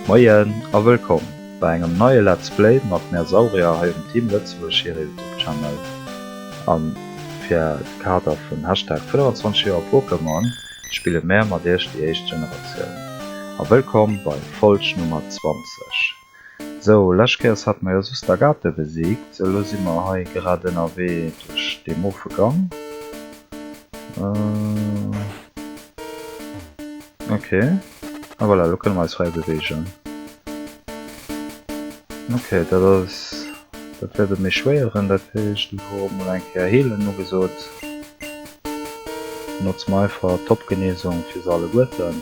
Moien a wëllkomm bei engem neie Let's Play mat mär Saurier hei um Team Lëtzebuerg hire Youtube Channel. An fir de Kader vun Hashtag 25 Joer Pokémon spille mär mat iech déi éischt Generatioun. A wëllkomm bei Folg Nummer 20. Sou, lescht Kéiers hate mer jo soss d'Agathe besiegt, elo si mer hei grad ënnerwee duerch dee mofe Gang. Ok. Ah voilà, elo kënne mer eis fräi beweegen. Ok, dat ass, dat wäert et méi schwéieren. Dat heescht elo mol eng Kéier heelen ugesot. Notze mer einfach d'Topgenesung fir se alleguerten.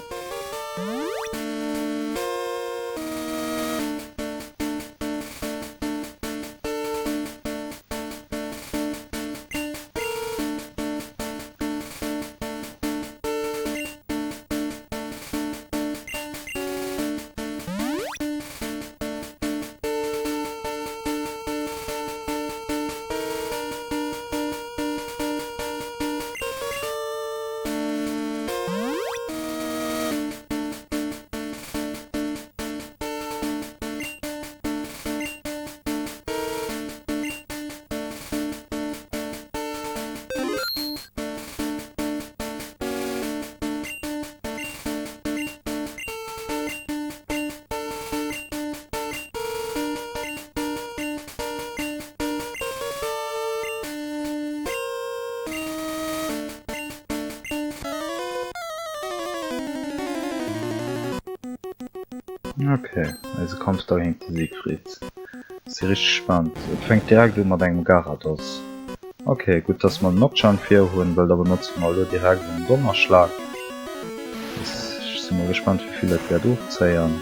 Ok, eise Kampf da géint de Siegfried. Si richteg gespaant. Et fänkt direkt u mat engem Garados. Ok, gutt dass mer den Nocturne vir hunn, well da benotze mer elo direkt en Donnerschlag. Ech si mol gespannt wéi vill dat wäert ofzéien.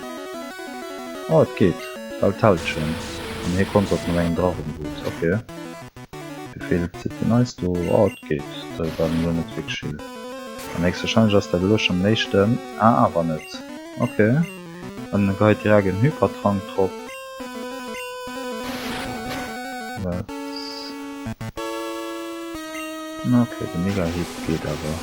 Oh et geet, bal d'Hälschen. An hie kontert mat engem Drachenwut. Ok, wéi vill zitt den eis do? Oh et geet, dat war elo net wierklech vill. An héchstwahrscheinlech ass dat elo schonn den éischten. Ah awer net, ok. An e geheit direkt en Hypertrank drop. Wat? Ok, de Mega-Hit geet awer.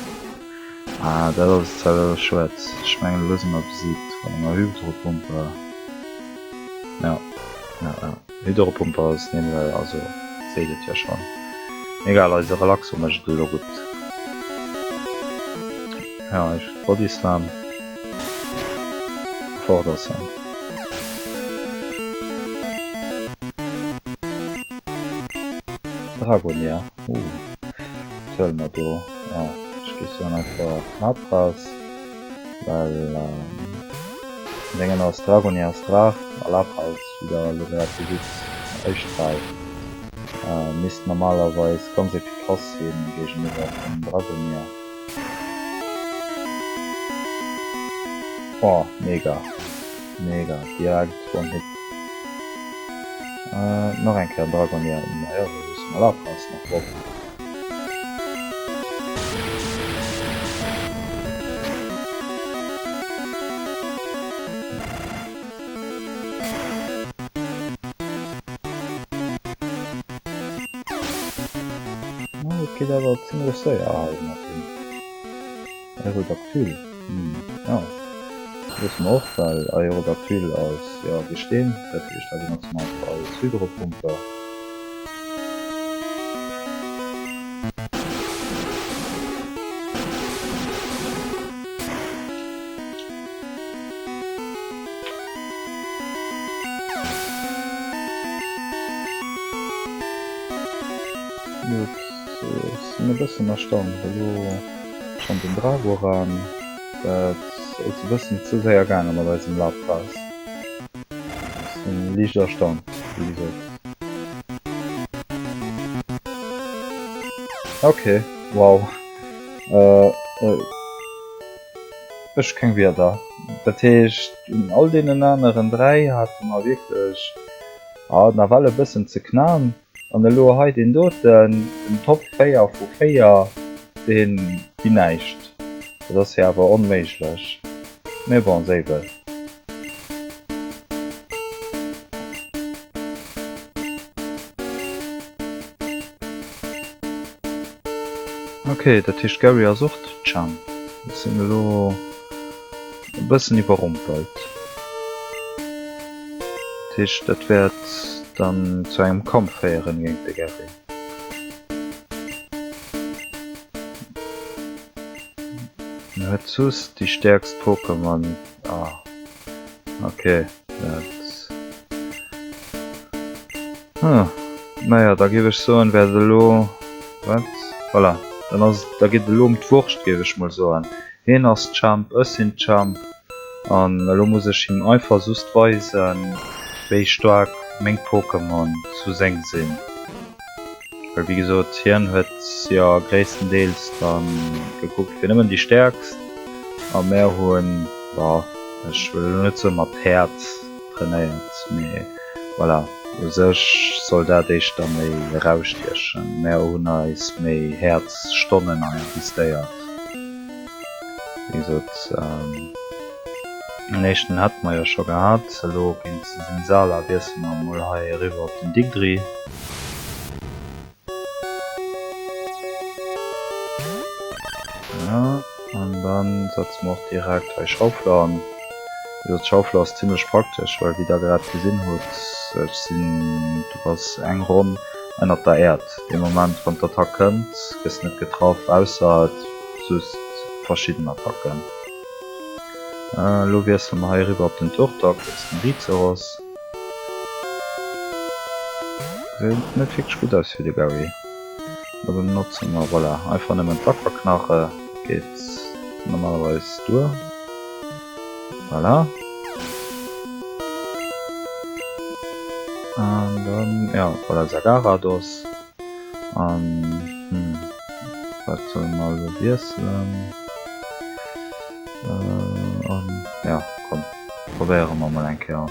Ah, dat ass zwar elo schued. Ech mengen elo si mer besiegt vun enger Hydropumpe. Ja, ja, ja. Hydropumpe ass nämlech, also seet et jo schonn. Egal, eise Relaxo mécht et elo gutt. Ja, ech Body Slam. Fort ass en. Dragonia, uh, wat huele mer do? Ah, ech géif soen einfach Lapras, well Déngen ass Dragonia ass Draach a Lapras, wéi der elo grad gesitt, éischt Rei, misst normalerweis ganz efficace sinn géigeniwwer vum Dragonia. Oh mega mega direkt one hit nach eng Kéier Dragonia naja da loosse mer Lapras nach drop. Oh, et geet awer zimlech séier hei mat dem Aerodactyl. Hm, ja. Loosse mer och, well Aerodactyl ass jo Gesteen, dat heescht da benotze mer einfach eis Hydropumpe. Ech sinn e bëssen erstaunt, elo schonn den Dragoran, dat ass e bëssen ze séier gaange mat eisem Lapras. Ech sinn liicht erstaunt, wéi gesot. Ok, wow. Ech keng Wierder. Dat heescht, un all deenen aneren 3 hate mer wierklech nawell e bëssen ze knaen. An elo hei deen doten, den Top 4 vu 4, deen déi näischt. Dat ass jo awer onméiglech. Mee bon, séiwel. Ok, dat heescht Gary ass och de Champ. Ech sinn elo e bëssen iwwerrompelt. heescht, dat wäert dann zu engem Kampf féieren géint de Gary. En huet sus déi stäerkst Pokémon. Ah, ok, dat. Hm, naja, da géif ech soen, wäert et elo. Wat? Voilà, dann ass et, da geet et elo ëm d'Wurscht, géif ech mol soen. Hien ass Champ, ech sinn Champ an elo muss ech him einfach just weisen, wéi staark meng Pokémon zu seng sinn. Well wéi gesot, hien huet jo gréisstendeels dann gekuckt fir nëmmen déi stäerkst a mär hunn, bon, ech wëll elo net soen mat Häerz trainéiert, mee voilà, u sech soll dat éischter méi erausstiechen. Mär hunn eis méi Häerzstonnen investéiert. Wéi gesot, den éischten hätte mer jo scho gehat. Elo géint de Sinsala wiessele mer emol hei eriwwer op den Digdri. Ja, an dann setze mer och direkt hei Schaufler an. Wéi gesot, Schaufler ass zimlech praktesch, well wéi der grad gesinn hutt, ech sinn, du bass eng Ronn ënnert der Äerd. Dee Moment wann d'Attack kënnt, gëss net getraff, ausser et just verschidden Attacken. Elo wiessele mer hei eriwwer op den Turtok, dat ass den Rizeros. Geséit net wierklech gutt aus fir de Gary. Da benotze mer, voilà, einfach nëmmen d'Aquaknarre, geet normalerweis duer. Voilà. An dann, ja, voilà, Sagarados. An, hm, wat solle mer elo wiesselen? Äh, an, ja, komm, probéiere mer mol eng Kéier.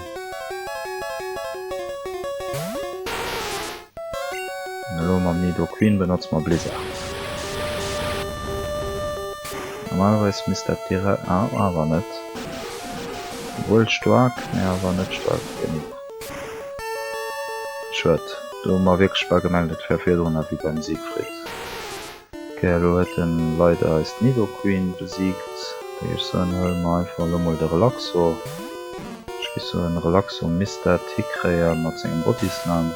An elo mam Nidoqueen benotze mer Blizzard. Normalerweis misst dat direkt, ah, awer net. Wuel staark, mee awer net staark genuch. Schued, do hu mer wierklech bal gemengt et wär virdrun ewéi beim Siegfried. Ok, elo huet en leider eist Nidoqueen besiegt. Da géif ech soen, huele mer einfach elo mol de Relaxo. Ech géif soen, Relaxo misst dat hikréie mat sengem Body Slam.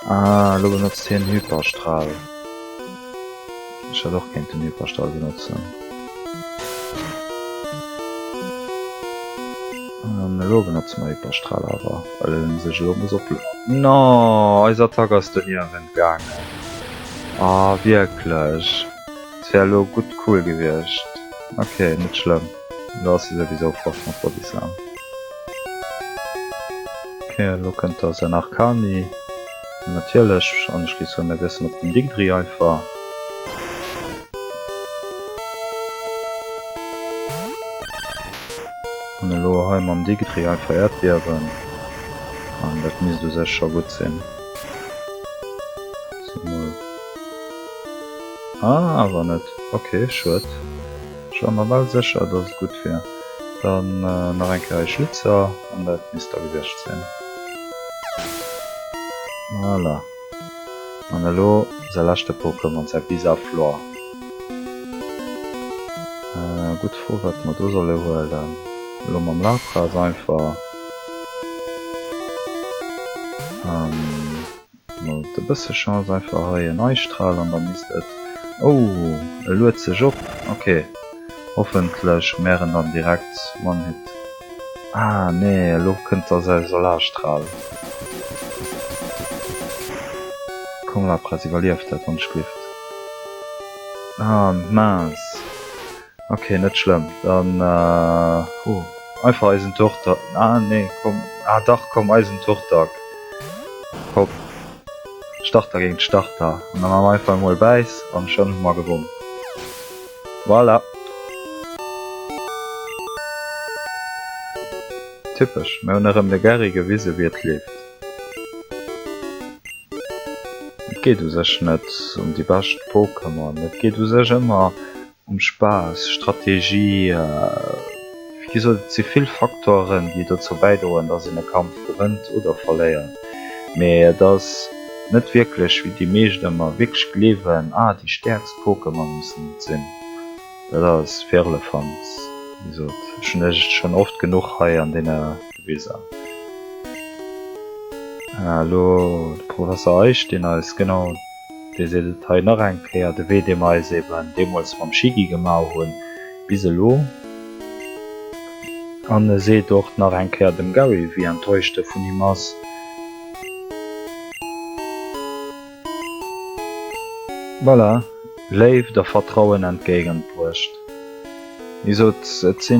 Ah, elo benotzt hien Hyperstral. Ech hätt och kéinten Hyperstral benotzen. An elo benotze mer Hyperstral awer, well en sech elo muss opl. No, eis Attack ass doniewent gaangen. Ah wierklech? Et wär elo gutt cool gewiescht. Ok, net schlëmm. Elo ass se souwisou fort mat Body Slam. Ok, elo kënnt da säin Arkani. Natierlech, an ech géif soen, mir wiesselen op den Digdri einfach. An elo hei mam Digdri einfach Äerdbiewen. An dat misst u sech scho gutt sinn. Ah, awer net. Ok, schued. Ech war mer bal sécher, dass et gutt wier. Dann nach eng Kéier hei Schlitzer an dat misst da gewiescht sinn. Voilà. An elo säi leschte Pokémon, säi Bisaflor. Gutt Fro, wat mer do solle huelen. Elo mam Lapras einfach. Mat e bësse Chance einfach hei en Eisstral an da misst et. Oh, e luet sech op. Ok, hoffentlech mär en dann direkt one hit. Ah nee, elo kënnt da säi Solarstral. Komm Lapras, iwwerlief dat wann ech glift. Ah mince. Ok, net schlëmm. Dann oh, einfach eisen Turtok. Ah nee, komm. Ah dach, komm, eisen Turtok. Hopp. Starter géint Starter. An dann hu mer einfach emol Bäiss an schonn hu mer gewonn. Voilà. Typesch, mir hunn erëm de Gary gewise wéi et leeft. Et geet u sech net ëm déi bescht Pokémon, et geet u sech ëmmer Um Spaass, Strategie, wéi gesot et si vill Faktoren déi dozou bäidroen dass een e Kampf gewënnt oder verléiert, mee et ass net wierklech wéi déi meescht ëmmer wierklech gleewen, ah déi stäerkst Pokémon mussen et sinn. Dat ass Firlefanz, wéi gesot ech hunn iech et schonn oft genuch hei an deene gewisen. Elo de Professer Eich, deen eis, genau, dee seet et hei nach eng Kéier, de Wee, dee mer eis eben deemools mam Schiggy gemaach hunn, bis elo. An e seet och nach eng Kéier dem Gary, wéi enttäuscht e vun him ass. Voilà, Léift a Vertrauen entgéigentbruecht. Wéi gesot, et si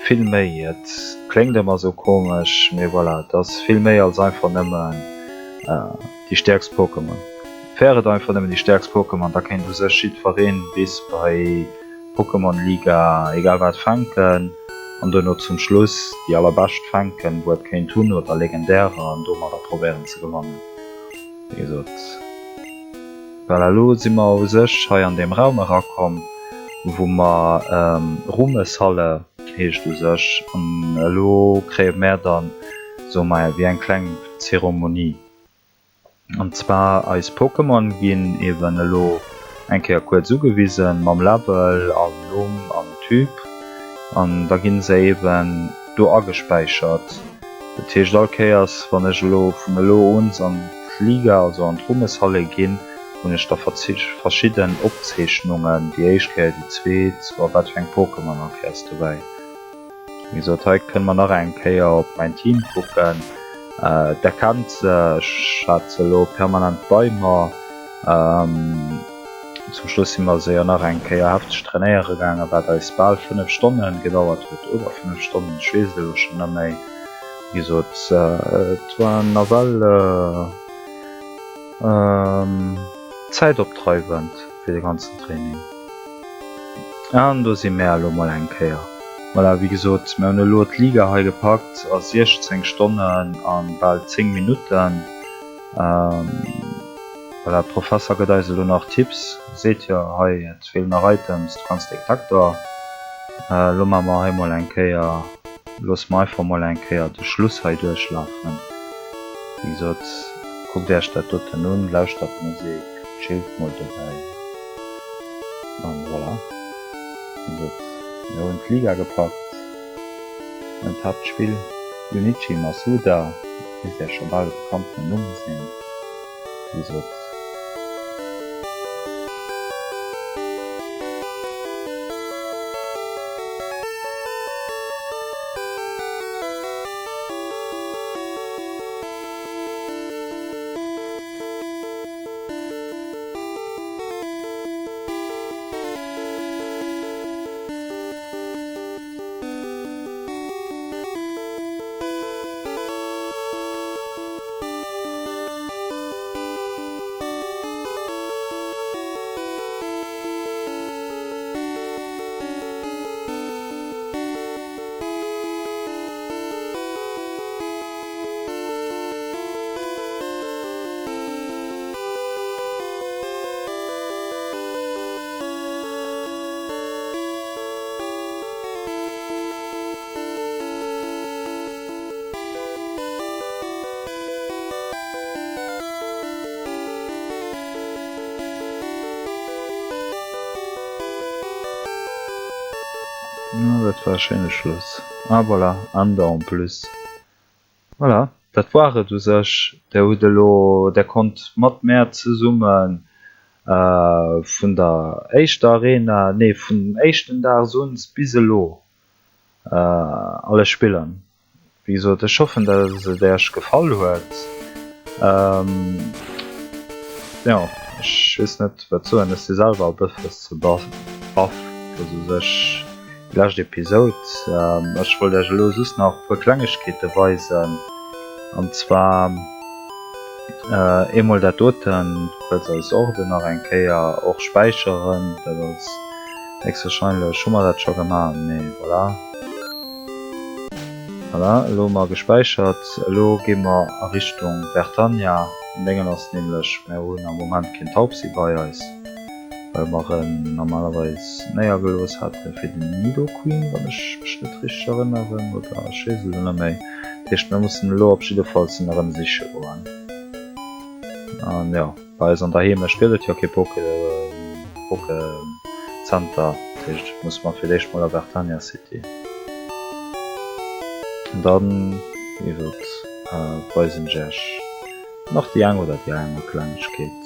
vill méi. Et kléngt ëmmer esou komesch, mee voilà, et ass vill méi als einfach nëmmen déi stäerkst Pokémon. Wär et einfach nëmmen déi stäerkst Pokémon, da kéint u sech jiddwereen bis bei d'Pokémon Liga egal wat fänken an duerno zum Schluss déi allerbescht fänken, wou et kéint hunn, oder Legendärer an domadder probéieren ze gewannen. Wéi gesot, voilà, elo si mer u sech hei an deem Raum erakomm, wou mer Ruhmeshalle heescht u sech, an elo kréie mär dann, soe mer, wéi eng kleng Zeremonie. An zwar eis Pokémon ginn eben elo eng Kéier kuerz ugewisen mam Level an Numm an Typ an da ginn se eben do agespäichert. Dat heescht all Kéiers wann ech elo vun elo un an d'Liga, also an d'Ruhmeshalle ginn, hunn ech da verschidden Opzeechnungen, déi éischt Kéier, déi zweet a wat fir eng Pokémon all Kéiers dobäi. Wéi gesot, hei kënne mer nach eng Kéier op mäin Team kucken. Der kennt se, ech hat se elo permanent bei mer. Zum Schluss si mer se jo nach eng Kéier hefteg trainéiere gaangen, wat eis bal 5 Stonne gedauert huet, oder 5 Stonnen, ech weess et elo schonn net méi. Wéi gesot, et war nawell zäitopdreiwend fir de ganzen Training. An do si mär elo mol eng Kéier. Voilà, wéi gesot, mär hunn elo d'Liga hei gepackt a 16 Stonnen a bal 10 Minutten. Voilà, de Professer gëtt eis elo nach Tipps, seet jo hei, et feelen nach Items, du kanns Detektor. Elo maache mer hei mol eng Kéier, loosse mer einfach mol eng Kéier de Schluss hei duerchlafen. Wéi gesot, kuckt Iech dat doten un, lauschtert d'Musek, chillt mol dobäi. An voilà, mir hunn d'Liga gepackt, mir hunn d'Haaptspill. Junichi Masuda misst Iech scho bal e bekannten Numm sinn, wéi gesot. Dat war e schéine Schluss. Ah voilà, Ende en plus. Voilà, dat war et u sech. Der hutt elo, der konnt mat mär zesumme vun der éischter Arena, nee vun dem éischten Dag un bis elo alles spillen. Wéi gesot, ech hoffen, dass et Äech gefall huet. Jo, ech weess net wat soen, ech si selwer e bësse baff, dass u sech déi lescht Episod. Ech wollt Iech elo just nach e puer Klengegkeete weisen, an zwar eemol dat doten, kuerz eis Orde nach eng Kéier och späicheren, dat ass héchstwahrscheinlech hu mer dat scho gemaach, mee voilà. Voilà, elo hu mer gespäichert, elo gi mer a Richtung Vertania. Den Déngen ass nämlech, mer hunn am Moment keen Taubsi bei eis. Well mer en normalerweis néiergelooss hate fir den Nidoqueen, wann ech mech net richteg erënneren, oder ech weess elo net méi. Dat heescht, mir mussen elo op jiddefalls en erëm siche goen. An jo, bei eis an der Heemecht gëtt et jo kee Poké, Pokécenter, dat heescht, musse mer fir d'éischt mol a Vertania City. An dann, wéi gesot. Weisen ech Iech nach déi eng oder déi aner Klengegkeet.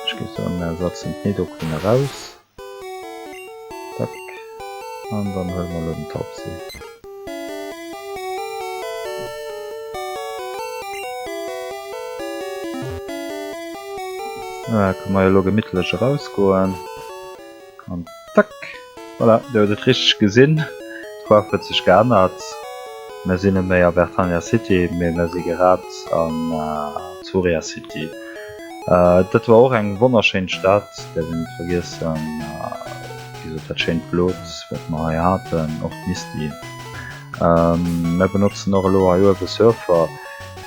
Ech géif soen, mir setzen d'Nidoqueen eraus. Zack. An dann huele mer elo den Taubsi. Da kënne mer jo elo gemittlech erausgoen. An zack! Voilà, dir hutt et richteg gesinn, d'Faarf huet sech geännert. Mir sinn net méi a Vertania City, mee mir si grad an Azuria City. Dat war och eng wonnerschéin Stad, däerf een net vergiessen. Wéi gesot, dat schéint Blot, wat mer hei haten, och d'Misty. Mir benotzen och elo hei uewe Surfer.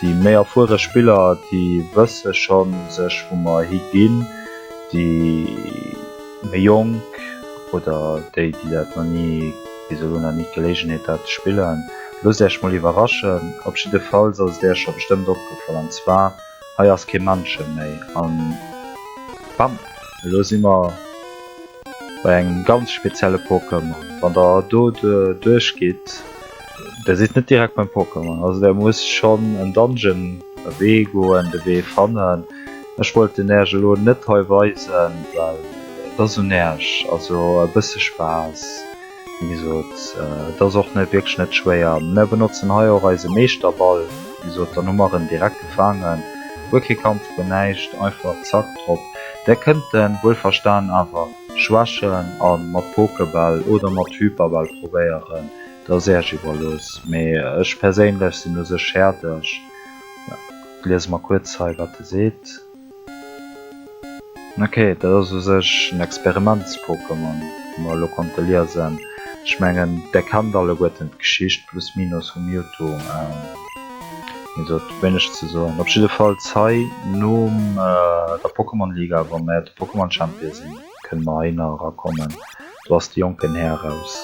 Déi méi erfuere Spiller, déi wësse schonn sech, wou mer higinn. Déi méi jonk oder déi, déi dat nach ni, bis elo nach ni d'Geleegenheet haten ze spillen, loosst Iech mol iwwerraschen. Op jiddefalls ass et Iech scho bestëmmt opgefall, an zwar, hei ass kee Männche méi. An bam, elo si mer bei engem ganz spezielle Pokémon. Wann der do duerch gitt, der sidd net direkt beim Pokémon, also der musst schonn en Dungeon, e Wee goen, de Wee fannen. Ech wollt den Äerch elo net hei weisen, well et ass un Äerch, also e bësse Spaass, wéi gesot, et ass och net wierklech net schwéier. Mär benotzen hei och eise Meeschterball, wéi gesot, dann hu mer en direkt gefaangen, guer kee Kampf, guer näischt, einfach zack drop. Där kënnt en wuelverstan awer schwächen a mat Pokebäll oder mat Hyperbäll probéieren, dat ass Äerch iwwerlooss, mee ech perséinlech sinn u sech häerdeg. Liese mer kuerz hei wat e seet. Ok, dat ass u sech en Experiments-Pokémon, wéi mer elo konnte liesen. Ech mengen där kennt alleguerten d'Geschicht plus minus vum Mewtwo. Wéi gesot, wéineg ze soen. Op jiddefalls hei nom der Pokémon-Liga, wa mer de Pokémon-Champion sinn, kënne mer heihinner erakommen. Do ass de jonken Här eraus.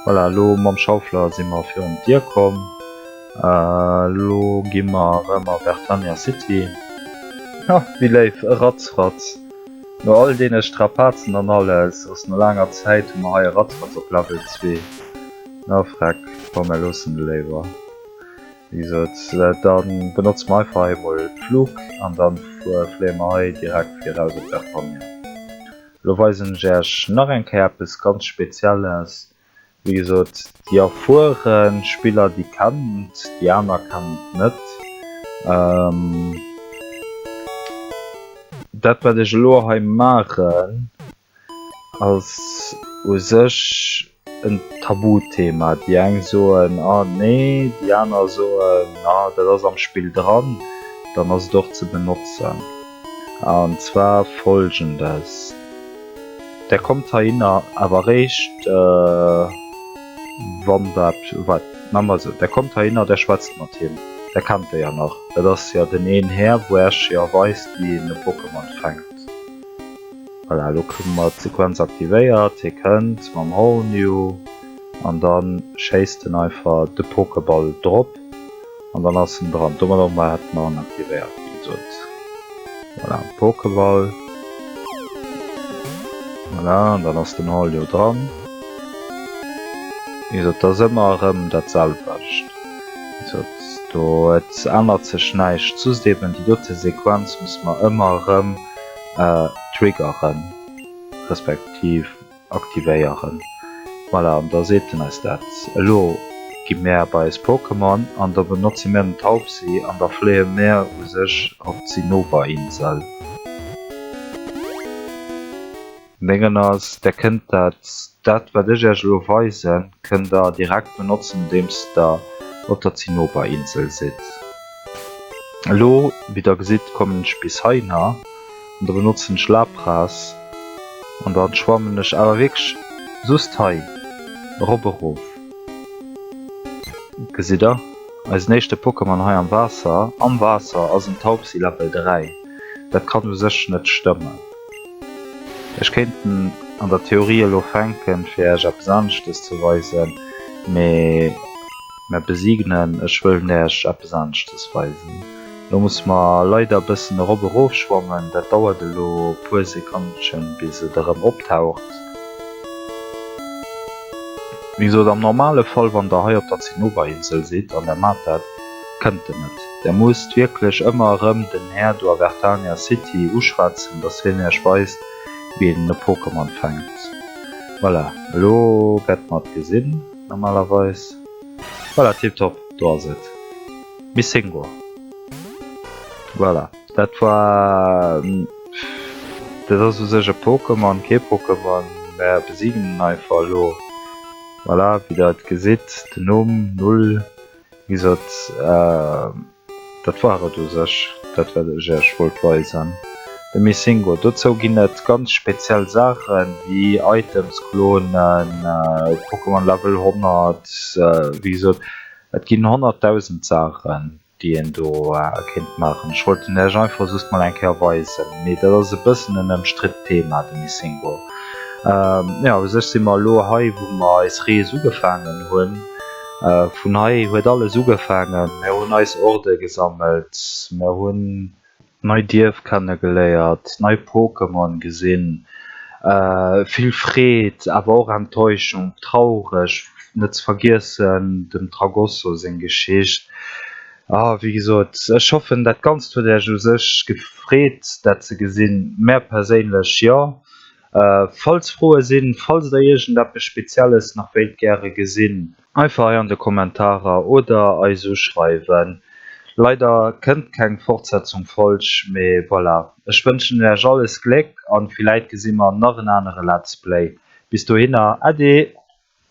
Voilà, elo mam Schaufler si mer virun d'Dier komm. Elo gi mer erëm a Vertania City. Ha, wéi léif, e Ratzfatz! No all deene Strapazen an alles, ass no laanger Zäit, hu mer hei e Ratzfatz op Level 2. Na freck, komm mer loossen e léiwer. Wéi gesot, da benotze mer einfach hei emol Flug an da fléie mer hei direkt fir eraus op Vertania. Lo weisen ech Äech nach eng Kéier eppes ganz Spezielles. Wéi gesot, déi erfuere Spiller, déi kennen et, déi aner kennen et net. Dat wat ech elo hei maachen, ass u sech en Tabuthema. Déi eng soen, ah nee, déi aner soen, ah dat ass am Spill dran, dann ass et och ze benotzen. An zwar folgendes, Der kommt heihinner awer eréischt wann der, waart, maache mer esou, Der kommt heihinner, Der schwätzt mat him, Der kennt e jo nach, dat ass jo den een Här wou Äech jo weist wéi een e Pokémon fänkt. Voilà, elo kréie mer d'Sequenz aktivéiert, hie kënnt mam Hornio an da schéisst en einfach de Pokéball drop an dann ass en dran. Domadder hu mer hätte mer en aktivéiert, wéi gesot. Voilà, Pokéball. Voilà, an dann ass den Hornio dran. Wéi gesot, et ass ëmmer erëm dat selwecht. Wéi gesot, do et ännert sech näischt, just eben déi dote Sequenz musse mer ëmmer erëm triggeren, respektiv aktivéieren. Voilà, an da seet en eis dat. Elo gi mär bei eis Pokémon an da benotze mär den Taubsi an da fléie mär u sech op d'Zinnober-Insel. Dengen ass, der kënnt dat, dat wat ech iech elo weisen, kënnt der direkt benotzen nodeems der op der Zinnoberinsel sidd. Elo, wéi der gesitt, kommen ech bis heihinner an da benotzen ech Lapras an dann schwammen ech awer wierklech just hei erop erof. Gesitt der, eisen éischte Pokémon hei am Waasser, am Waasser ass en Taubsi Level 3, dat kann u sech net stëmmen. Ech kéint en an der Theorie elo fänken fir Äech eppes aneschtes ze weisen, mee mer besiegen en. Ech wëllen Äech eppes aneschtes weisen. Elo musse mer leider e bëssen erop erof schwammen, dat dauert elo e puer Sekannchen bis et erëm optaucht. Wéi gesot, am normale Fall, wann der hei op der Zinnoberinsel sidd an der maacht dat, kënnt en net. Der musst wierklech ëmmer erëm den Här do a Vertania City uschwätzen, dass hien iech weist, wéi een e Pokémon fänkt. Voilà, elo wäerte mer et gesinn, normalerweis. Voilà, tiptop, do ass et. Missingo. Voilà, dat war. Dat ass u sech e Pokémon, kee Pokémon, mär besiegen en einfach elo. Voilà, wéi der et gesitt, den Numm, Null, wéi gesot, dat war et u sech, dat wat ech iech wollt weisen. De Missingo, dozou ginn et ganz speziell Saachen, wéi Items klonen, Pokémon Level 100, wéi gesot, et ginn 100.000 Saachen. déi een do kéint maachen. Ech wollt en Iech einfach just mol eng Kéier weisen, mee dat ass e bëssen en ëmstritt Thema, de Missingo. Jo, u sech si mer elo hei, wou mer eis Rees ugefaangen hunn. Vun hei huet alles ugefaangen. Mir hunn eis Orde gesammelt, mir hunn Nei Dierf kennegeléiert, nei Pokémon gesinn, vill Freed awer och Enttäuschung, traureg, net ze vergiessen dem Tragosso seng Geschicht. Ah wéi gesot, ech hoffen dat Ganzt huet Äech u sech gefreet dat ze gesinn, mär perséinlech jo. Falls Froe sinn, falls der iergendeppes Spezielles nach wéilt gäre gesinn, Einfach hei an de Kommentarer oder eis uschreiwen. Leider kënnt keng Fortsetzung Folg, mee voilà. Ech wënschen iech alles Gléck an villäit gesi mer nach en anere Let's Play. Bis dohinner, Äddi!